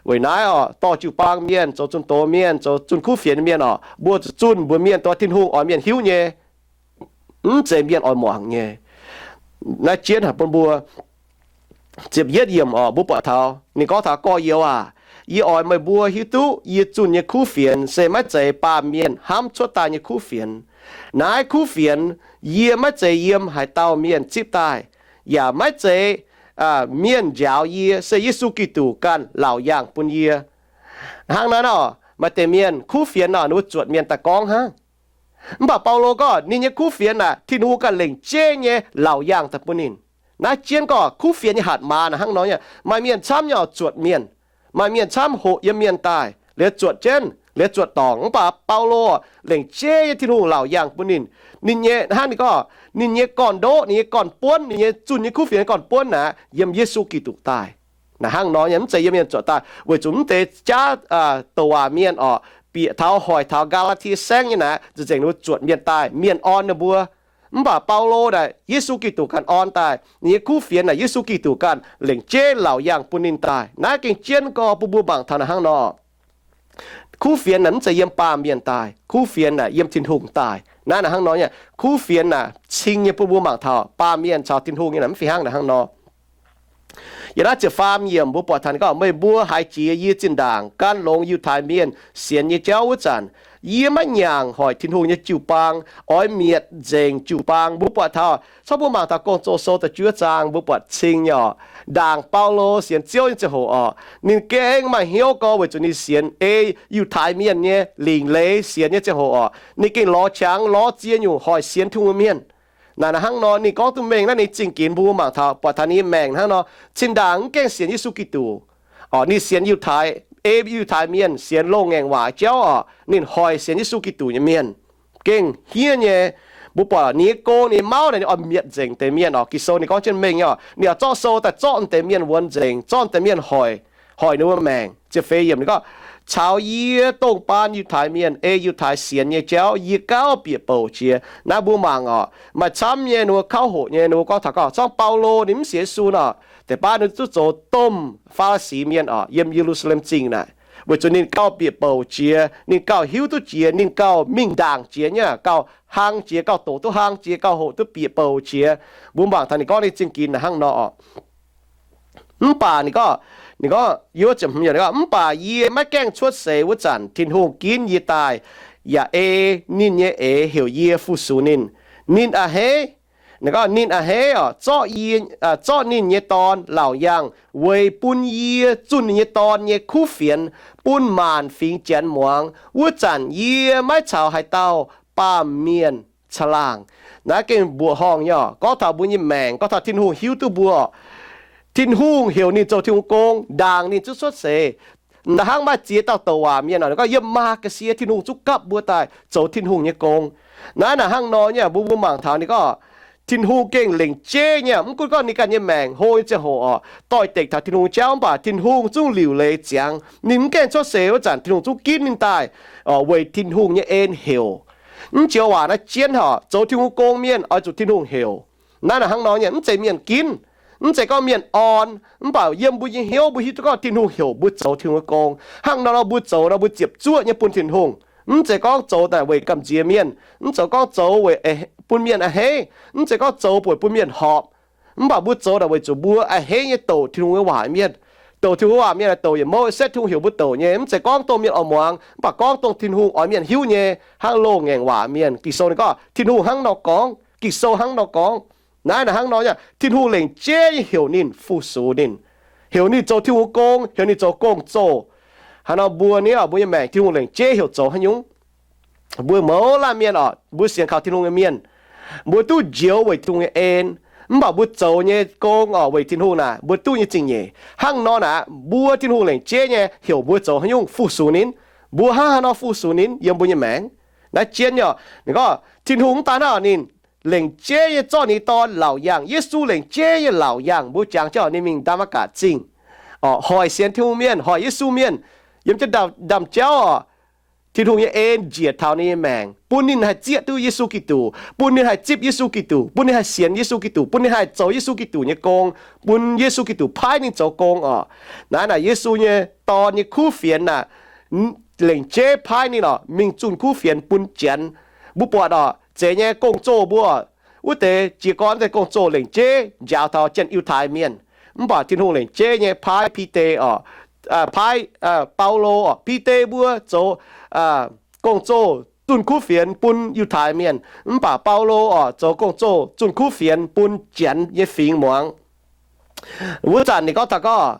Weic naaiv orqc, dorh jiu-baang mienh, zoux zunh doz mienh, zoux zunh kuv fienx mienh orqc, mbuo zuqc zunh mbuox mienh dongh Tin-Hungh oix mienh hiuv nyei, mv zeiz mienh oix muangx nyei. Naaiv jienv haic bun mbuo. Ziepc yietv yiemc orqc, mbuo buatc taux ninh gorngv taux, gorx-youz aac, yie oix meih mbuo hiuv duqv yie zunh nyei kuv fienx se maiv zeiz baamh mienh hnamv cuotv daaih nyei kuv fienx. Naaiv kuv fienx yie maiv zeiz yiem haaix dauh mienh zipv daaih, yaac maiv zeiz mienh njaaux yie, se Yesu Giduc ganh laauc yaangh bun yie. Hnangv naaiv nor, maaih deix mienh kuv fienx nor, ninh mbuo zuotc mienh daaih gorngv hnangv. Mv baac Baulo gorngv ninh nyei kuv fienx naaic Tin-Hungh ganh lengc jeiv nyei laauc yaangh daaih bun ninh. Naaiv jienv gorngv kuv fienx nyei hatc maaz naaic hnangv nor nyei, maaih mienh camv nyei oix zuotc mienh, maaih mienh camv hoqc yiem mienh daaih, liuz zuotc jienv, liuz zuotc dorngc. Mv baac Baulo lengc jeiv nyei Tin-Hungh laauc yaangh bun ninh. Ninh nyei hnangv ninh gorngv, ninh nyei gorn-ndoqv, ninh nyei gorn-buonv, ninh nyei zunh nyei kuv fienx nyei gorn-buonv naaic yiem Yesu Giduc daaih. Naaic hnangv nor nyei, mv zeiz yiem mienh zuotc daaih, weic zuqc mv deix jaav douc waac mienh orqc, bieqc taux hoic taux Gaa^laa^tie Saengv nyei naaic, nzengc-nzengc ninh mbuo zuotc mienh daaih, mienh orn ninh mbuo. Mv baac Baulo naaic Yesu Giduc ganh orn daaih, ninh nyei kuv fienx naaic Yesu Giduc ganh lengc jeiv laauc yaangh bun ninh daaih. Naaiv gengh jienv gorx bun mbuo mangc taux naaic hnangv nor. Kuv fienx naaic mv zeiz yiem baamh mienh daaih, kuv fienx naaic yiem Tin-Hungh daaih. Naaiv naaic hnangv nor nyei, kuv fienx naaic cing nyei bun mbuo mangc taux baamh mienh caux Tin-Hungh nyei naaic mv fih hnangv naaic hnangv nor. Yiem naaiv ziepc faam yiemc mbuo buatc taux ninh gorngv, meih mbuo haiz jiex yie zinh ndaangc gan longx Yiutai Mienh sienx nyei jauv wuov zanc, yie maiv nyaangc hoic Tin-Hungh nyei jiu-baang, oix mietc nzengc jiu-baang. Mbuo buatc taux, corc mbuo mangc taux Gong-Zoh sou da'juov zaang, mbuo buatc cing nyei orqc, ndaangc Baulo sienx Ziouv nyei ziangh hoc orqc, ninh gengh maaih hnyouv gorx weic zuqc ninh sienx ei Yiutai Mienh nyei lingc leiz sienx nyei ziangh hoc orqc, ninh gengh lorz qangx lorz ziex nyungc hoic sienx Tin-Hungh mienh. Naaic naaic hnangv nor ninh gorngv duqv mengh naaiv ninh zingh ginx. Mbuo mangc taux, buatc taux ninh nyei maengc hnangv nor, zinh ndaangc mv gaengh sienx Yesu Giduc orqc, ninh sienx Yiutai, ei Yiutai Mienh, sienx loz-ngaengc waac jauv orqc, ninh hoic sienx Yesu Giduc nyei mienh. Gengh hniev nyei. Mbuo buatc ninh nyei gong, ninh nyei mauv naaic ninh oix mietc nzengc deix mienh orqc. Ging-Sou ninh gorngv jienv mengh nyei orqc, ninh oix zorqv sou daaih zorqv deix mienh wuonx nzengc, zorqv deix mienh hoic, hoic ninh mbuo maengc. Ziepc feix yiemc ninh gorngv, caux yie dongh baan Yiutai Mienh ei Yiutai sienx nyei jauv yie gauh bieqc bouc jiex. Naaiv mbuo mangc orqc, maaih camv nyei ninh mbuo kauv hoqc nyei, ninh mbuo gorngv taux gorngv, zorngv Baulo ninh mv sienx Yesu nor, deix baav ninh duqv zoux domh Faa^li^si Mienh orqc, yiem Ye^lu^saa^lem Zingh naaic, weic zuqc ninh gauh bieqc bouc jiex, ninh gauh hiuv duqv jiex, ninh gauh mingh ndaangc jiex nyei, gauh hlang jiex, gauh doqc duqv hlang jiex, gauh hoqc duqv bieqc bouc jiex. Mbuo mangc taux ninh gorngv ninh zingh ginx naaic hnangv nor orqc. Mv baac ninh gorngv, ninh gorngv, mv baac yie maiv gaengh cuotv seix wuov zanc, Tin-Hungh ginv yie daaih, yaac ei ninh nyei eix heuc yie fu-sux ninh. Ninh a'hneiv, ninh gorngv ninh a'hneiv orqc, zorqv ninh nyei Dorn laauc yaangh weic bun yie zunh ninh nyei Dorn nyei kuv fienx bun maanc fingx Janx muangx. Wuov zanc yie maiv caux haaix dauh baamh mienh caangh laangh. Naaiv gengh mbuoqc horngh nyei orqc, gorngv taux mbuo nyei maengc, gorngv taux Tin-Hungh hiuv duqv mbuo. Tin-Hungh heuc ninh zoux Tin-Hungh gong, ndaangc ninh zuqc cuotv seix. Naaiv hnangv maaih ziex dauh douc waac mienh orqc, ninh gorngv yiem maaz ga'sie Tin-Hungh zuqc gapv mbuo daaih zoux Tin-Hungh nyei gong. Naaiv naaic hnangv nor nyei, mbuo mbuo mangc taux ninh gorngv, Tin-Hungh gengh lengc jeiv nyei, mv gunv gorngv ninh ganh nyei maengc hlo nyei ziangh hoc oc, doix-dekc taux Tin-Hungh jauv, mv baac Tin-Hungh zungv liuc leiz ziangx. Ninh mv gaengh cuotv seix wuov zanc, Tin-Hungh zungv ginv ninh daaih oc, weic Tin-Hungh nyei en heuc. Mv joux waac naaiv jienv horc, zoux Tin-Hungh gong mienh oix zuqc Tin-Hungh heuc. Naaiv naaic hnangv nor nyei, mv zeiz mienh ginv, mv zeiz gorngv mienh orn, mv baac yiem mbuo nyei hnyouv mbuo hiuv duqv gorngv Tin-Hungh heuc mbuo zoux Tin-Hungh nyei gong. Hnangv nor nor mbuo zoux nor mbuo ziepc zuoqv nyei bun Tin-Hungh. Mv zeiz gorngv zoux daaih weic gamh nziex mienh, mv zeiz gorngv zoux weic, eh, bun mienh a'hneiv, mv zeiz gorngv zoux buatc bun mienh horpc. Mv baac mbuo zoux naaic weic zuqc mbuo a'hneiv nyei douc Tin-Hungh nyei waac mienh. Douc Tin-Hungh waac mienh naaic douc yietc mouc setv Tin-Hungh heuc mbuo douc nyei, mv zeiz gorngv dongh mienh oix muangx, mv baac gorngv dongh Tin-Hungh oix mienh hiuv nyei, hnangv loz-ngaengc waac mienh. Ging-Sou ninh gorngv Tin-Hungh hnangv nor gorngv, Ging-Sou hnangv nor gorngv. Naaiv naaic hnangv nor nyei, Tin-Hungh lengc jeiv nyei heuc ninh, fu-sux ninh, heuc ninh zoux Tin-Hungh gong, heuc ninh zoux gong-zoh. Hnangv nor mbuo ni oc, mbuo nyei maengc Tin-Hungh lengc jeiv heuc zoux haaix nyungc? Mbuo mouz laanh mienh oc, mbuo sienx kaux Tin-Hungh nyei mienh, mbuo duqv njoux weic Tin-Hungh nyei en, mv baac mbuo zoux nyei gong oc weic Tin-Hungh naaic mbuo duqv nyei zingh nyeic. Hnangv nor naaic, mbuo Tin-Hungh lengc jeiv nyei heuc mbuo zoux haaix nyungc, fu-sux ninh? Mbuo hnangv haaix nor fu-sux ninh yiem mbuo nyei maengc? Naaiv jienv nyei oc, ninh gorngv Tin-Hungh mv daan hnangv, ninh lengc jeiv nyei zorqv ninh nyei Dorn laauc yangh. Yesu lengc jeiv nyei laauc yangh. Mbuo jangx jienv oc, ninh mingh Ndaa^matv^gatc Zingh oc, hoic sienx Tin-Hungh mienh, hoic Yesu mienh yiem jienv ndaamv-jauv oc, Tin-Hungh nyei en njiec taux ninh nyei maengc, bun ninh haih zieqv duqv Yesu Giduc, bun ninh haih zipv Yesu Giduc, bun ninh haih sienx Yesu Giduc, bun ninh haih zoux Yesu Giduc nyei gong, bun Yesu Giduc paaiv ninh zoux gong oc. Naaiv naaic Yesu nyei Dorn nyei kuv fienx naaic, lengc jeiv paaiv ninh oc, mingh zunh kuv fienx bun Janx. Mbuo buatc oc, zeiz nyei gong-zoh mbuo, wuov deix jiez gorn deix gong-zoh lengc jeiv njaaux taux Janx-Yiutai Mienh. Mv baac Tin-Hungh lengc jeiv nyei paaiv Bide oc, paaiv Baulo oc. Bide mbuo zoux gong-zoh zunh kuv fienx bun Yiutai Mienh, mv baac Baulo oc zoux gong-zoh zunh kuv fienx bun Janx nyei fingx muangx. Wuov zanc ninh gorngv taux gorngv,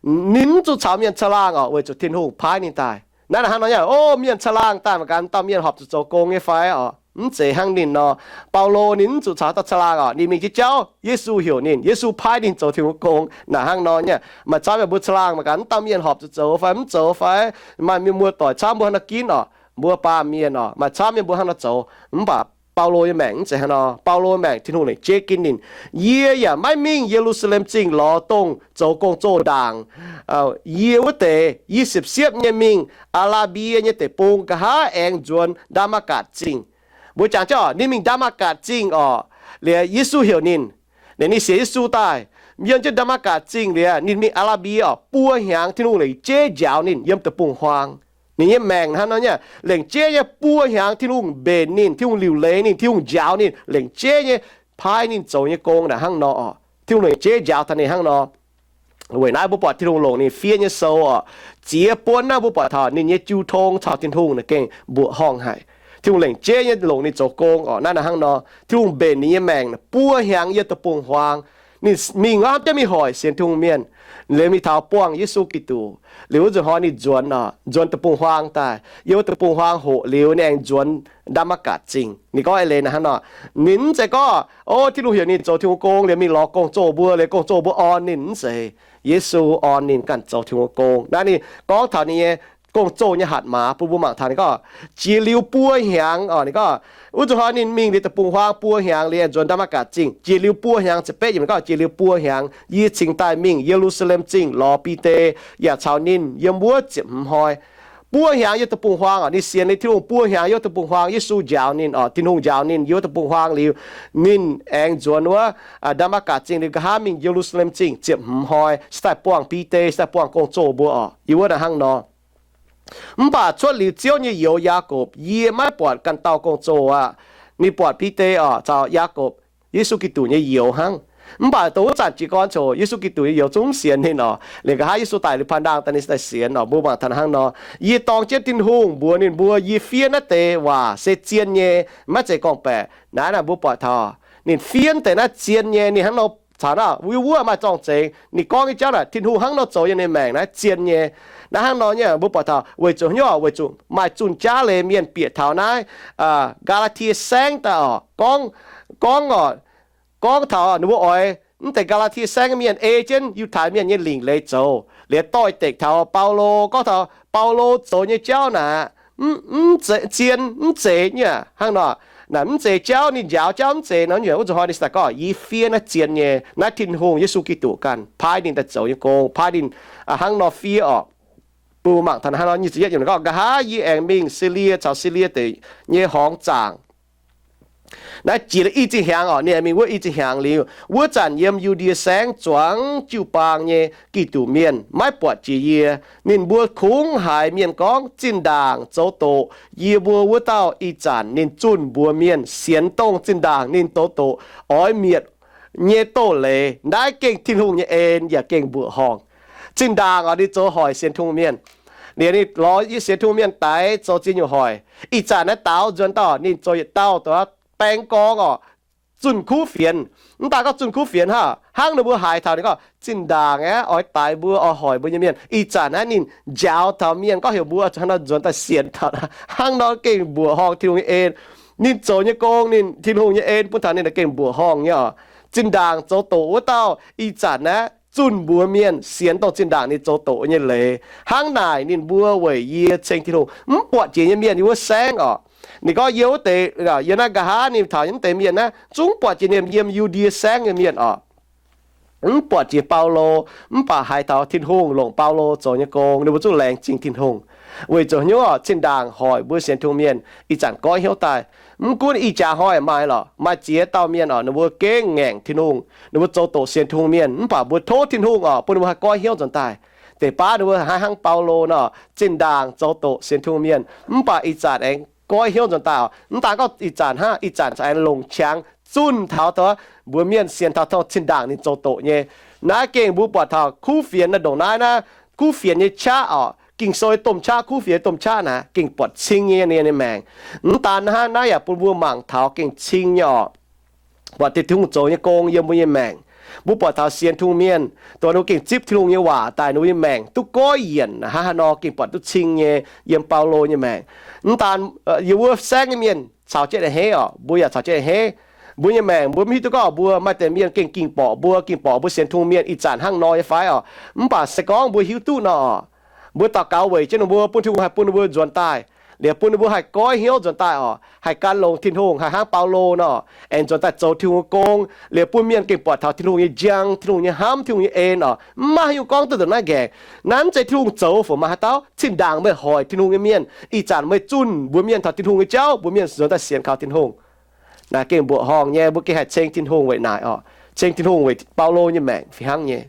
ninh mv zuqc caux mienh caangh laangh oc, weic zuqc Tin-Hungh paaiv ninh daaih. Naaiv naaic hnangv nor nyei, o, mienh caangh laangh daaih mangc gaax dauh mienh horpc zuqc zoux gong nyei fai oc? Mv zeiz hnangv ninh nor. Baulo ninh mv zuqc caux dauh caangh laangh oc, ninh mingh jienv jauv, Yesu heuc ninh, Yesu paaiv ninh zoux Tin-Hungh gong. Naaic hnangv nor nyei, maaih camv mienh mbuo caangh laangh mangc gaax dauh mienh horpc zuqc zoux fai mv zoux fai, maaih mienh muoz-doic camv mbuo hnangv nor ginv oc, mbuo baamh mienh oc, maaih camv mienh mbuo hnangv nor zoux. Mv baac Baulo nyei maengc mv zeiz hnangv nor. Baulo nyei maengc Tin-Hungh lengc jeiv ginv ninh. Yie yaac maiv mingh Ye^lu^saa^lem Zingh lorz dongh zoux gong-zoh ndaangc. Yie wuov deix, yie siepv-siepv nyei mingh Aa^laa^mbie nyei deic-bung nqa'haav aengx nzuonx Ndaa^matv^gatc Zingh. Mbuo jangx jienv oc, ninh mingh Ndaa^matv^gatc Zingh oc, liuz Yesu heuc ninh, liuz ninh sienx Yesu daaih, yiem jienv Ndaa^matv^gatc Zingh liuz ninh mingh Aa^laa^mbie oc, buo hnyangx Tin-Hungh lengc jeiv njaaux ninh yiem deic-bung-huaang. Ninh nyei maengc hnangv nor nyei, lengc jeiv nyei buo hnyangx Tin-Hungh mbenc ninh, Tin-Hungh liuc leiz ninh, Tin-Hungh njaaux ninh, lengc jeiv nyei paaiv ninh zoux nyei gong naaic hnangv nor oc. Tin-Hungh lengc jeiv njaaux taux ninh hnangv nor. Weic naaiv mbuo buatc Tin-Hungh longc ninh fiev nyei sou oc, ziex buonv naaiv mbuo buatc taux ninh nyei jiu tong caux Tin-Hungh naaic gengh mbuoqc horngh haic. Tin-Hungh lengc jeiv nyei longc ninh zoux gong oc. Naaiv naaic hnangv nor, Tin-Hungh mbenc ninh nyei maengc buo hnyangx yiem deic-bung-huaang. Ninh mingh wuov jauv mingh hoic sienx Tin-Hungh mienh, liuz mingh taux buangh Yesu Giduc. Liuz wuov nzunc hnoi ninh nzuonx oc, nzuonx deic-bung-huaang daaih. Yiem wuov deic-bung-huaang hoqc liuz ninh aengx nzuonx Ndaa^matv^gatc Zingh. Ninh gorngv eix leiz naaic hnangv nor, ninh mv zeiz gorngv, o, Tin-Hungh heuc ninh zoux Tin-Hungh gong liuz mingh lorz gong-zoh mbuo, liuz gong-zoh mbuo orn ninh, mv zeiz. Yesu orn ninh ganh zoux Tin-Hungh gong. Naaiv ninh gorngv taux ninh nyei gong-zoh nyei hatc maaz bun mbuo mangc taux ninh gorngv, jiex liuz buo hnyangx oc, ninh gorngv, wuov nzunc hnoi ninh mingh liuz deic-bung-huaang buo hnyangx liuz aengx nzuonx Ndaa^matv^gatc Zingh, jiex liuz buo hnyangx, ziepc betv yiemc ninh gorngv, jiex liuz buo hnyangx yie cingx daaih mingh Ye^lu^saa^lem Zingh lorz Bide, yaac caux ninh yiem wuov ziepc hmz hnoi. Buo hnyangx yiem deic-bung-huaang oc, ninh sienx liuz Tin-Hungh buo hnyangx yiem deic-bung-huaang, Yesu njaaux ninh oc, Tin-Hungh njaaux ninh yiem wuov deic-bung-huaang liuz, ninh aengx nzuonx wuov Ndaa^matv^gatc Zingh liuz nqa'haav mingh Ye^lu^saa^lem Zingh ziepc hmz hnoi, se daaih buangh Bide, se daaih buangh gong-zoh mbuo oc. Yiem wuov naaic hnangv nor. Mv baac cuotv liuz Ziouv nyei youz, Yaakopv, yie maiv buatc ganh dauh gong-zoh aqv. Ninh buatc Bide oc caux Yaakopv, Yesu Giduc nyei youz hnangv. Mv baac dongh wuov zanc jiez gorn coc Yesu Giduc nyei youz zungv mv sienx ninh oc. Liuz nqa'haav Yesu daic liuz paan ndaangh daaih ninh daaih sienx oc. Mbuo mangc taux hnangv nor, yie dorng jienv Tin-Hungh mbuox ninh mbuo, yie fiev naaiv deix waac se zien nyei, maiv zeiz gorngv-baeqc. Naaiv naaic mbuo buatc taux ninh fiev deix naaiv zien nyei. Ninh hnangv nor caux naaiv wuov maaih zorng-zengx, ninh gorngv nyei jauv naaic Tin-Hungh hnangv nor zoux yiem ninh maengc naaiv zien nyei. Naaiv hnangv nor nyei mbuo buatc taux weic zuqc hnyouv, weic zuqc maaih zunh jaav leiz mienh bieqc taux naaiv Gaa^laa^tie Saengv daaih oc, gorngv, gorngv oc, gorngv taux ninh mbuo oix mv deix Gaa^laa^tie Saengv mienh ei jienv Yiutai Mienh nyei lingc leiz zoux, liuz doix-dekc taux Baulo, gorngv taux Baulo zoux nyei jauv naaic mv, mv zien, mv zeiz nyei hnangv nor. Naaic mv zeiz jauv ninh njaaux jauv mv zeiz nor, wuov zuqc hnoi ninh daaih gorngv, yie fiev naaiv zien nyei, naaiv Tin-Hungh, Yesu Giduc ganh paaiv ninh daaih zoux nyei gong, paaiv ninh hnangv nor fiev orqc. Bun mangc taux hnangv nor, nyic ziepc yietv yiemc gorngv, Nqa'haav yie aengx mingh Silie caux Silie deic nyei horngz zaangc. Naaiv jiex i zinh hnyangx orqc, ninh aengx mingh wuov i zinh hnyangx liuz, wuov zanc yiem Yu^ndie Saengv zuangx jiu-baang nyei Giduc mienh maiv buatc jiex yie. Ninh mbuo kungx haiz mienh gorngv, zinh ndaangc zoux doqc yie mbuo wuov dauh ih zanc ninh zunh mbuox mienh sienx dongh zinh ndaangc ninh zoux doqc oix mietc nyei doz-leiz. Naaiv gengh Tin-Hungh nyei en yaac gengh mbuoqc horngh. Zinh ndaangc orqc ninh zoux hoic sienx Tin-Hungh mienh. Liuz ninh lorz sienx Tin-Hungh mienh daix zoux ziex nyungc hoic. Ih zanc naaiv daaux nzuonx dauh ninh zoux yietc dauh dongh baeng gorngv orqc, zunh kuv fienx. Mv daan gorngv zunh kuv fienx hnangv, hnangv ninh mbuo haiz taux ninh gorngv zinh ndaangc aeqv, oix daix mbuo, oix hoic mbuo nyei mienh. Ih zanc naaiv ninh njaaux taux mienh gorngv heuc mbuo hnangv nor nzuonx daaih sienx taux, hnangv nor gengh mbuoqc horngh Tin-Hungh nyei en. Ninh zoux nyei gong, ninh Tin-Hungh nyei en bun taux ninh gengh mbuoqc horngh nyei orqc. Zinh ndaangc zoux doqc wuov dauh ih zanc naaiv zunh mbuox mienh sienx dongh zinh ndaangc ninh zoux doqc nyei leiz. Hnangv naaic ninh mbuo weic yie ceng Tin-Hungh mv buatc jiex nyei mienh yiem wuov saengv orqc. Ninh gorngv yie wuov deix, yiem naaiv nqa'haav ninh taux nyei wuov deix mienh naaiv zungv buatc jiex ninh yiem Yu^ndie Saengv nyei mienh orqc. Mv buatc jiex Baulo, mv baac haiz taux Tin-Hungh longc Baulo zoux nyei gong, ninh mbuo zungv laengz zingh Tin-Hungh. Weic zuqc hnyouv orqc, zinh ndaangc hoic mbuo sienx Tin-Hungh mienh ih zanc goiv hnyouv daaih. Mv gunv ih jaax hnoi maaih lorqc, maaih ziex dauh mienh orqc, ninh mbuo gengh ngaengc Tin-Hungh, ninh mbuo zoux doqc sienx Tin-Hungh mienh, mv baac mbuo tov Tin-Hungh orqc bun ninh mbuo haih goiv hnyouv nzuonx daaih. Deix baav ninh mbuo haih hnangv Baulo nor, zinh ndaangc zoux doqc sienx Tin-Hungh mienh, mv baac ih zanc aengx goiv hnyouv nzuonx daaih orqc. Mv daan gorngv ih zanc hnangv, ih zanc aengx longc qangx zunh taux dongh mbuox mienh sienx taux dongh zinh ndaangc ninh zoux doqc nyei. Naaiv gengh mbuo buatc taux kuv fienx naaiv ndongc naaiv naaiv, kuv fienx nyei qaqv orqc, Ging-Sou domh qaqv, kuv fienx domh qaqv naaic gengh buatc cing nyei ninh nyei maengc. Mv daan hnangv, naaiv yaac bun mbuo mangc taux gengh cing nyei orqc. Buatc Tin-Hungh zoux nyei gong yiem mbuo nyei maengc. Mbuo buatc taux sienx Tin-Hungh mienh, dongh ninh mbuo gengh zipv Tin-Hungh nyei waac daaih, ninh mbuo nyei maengc duqv goiv yienc hnangv haaix nor gengh buatc duqv cing nyei yiem Baulo nyei maengc. Mv daan yiem wuov saengv nyei mienh caux jienv a'hneiv orqc, mbuo yaac caux jienv a'hneiv. Mbuo nyei maengc mbuo mv hiuv duqv gorngv mbuo maaih deix mienh gengh ging borqc mbuo, ging borqc mbuo sienx Tin-Hungh mienh ih zanc hnangv nor nyei fai orqc. Mv baac se gorngv mbuo hiuv duqv nor orqc, mbuo daux gaux weic jienv ninh mbuo, bun Tin-Hungh haih bun ninh mbuo nzuonx daaih, liuz bun ninh mbuo haih goiv hnyouv nzuonx daaih orqc, haih gan longx Tin-Hungh, haih hnangv Baulo nor, aengx nzuonx daaih zoux Tin-Hungh nyei gong, liuz bun mienh gengh buatc taux Tin-Hungh nyei njang, Tin-Hungh nyei hnamv, Tin-Hungh nyei en orqc. Mv maaih haaix nyungc gorngv duqv ndongc naaiv nqaengc. Naaiv mv zeiz Tin-Hungh zoux fai maaih haaix dauh, zinh ndaangc meih hoic Tin-Hungh nyei mienh, ih zanc meih zunh mbuox mienh taux Tin-Hungh nyei jauv, mbuox mienh nzuonx daaih sienx kaux Tin-Hungh. Naaic gengh mbuoqc horngh nyei, mbuo gengh haih ceng Tin-Hungh weic naaic orqc, ceng Tin-Hungh weic Baulo nyei maengc fih hnangv nyei.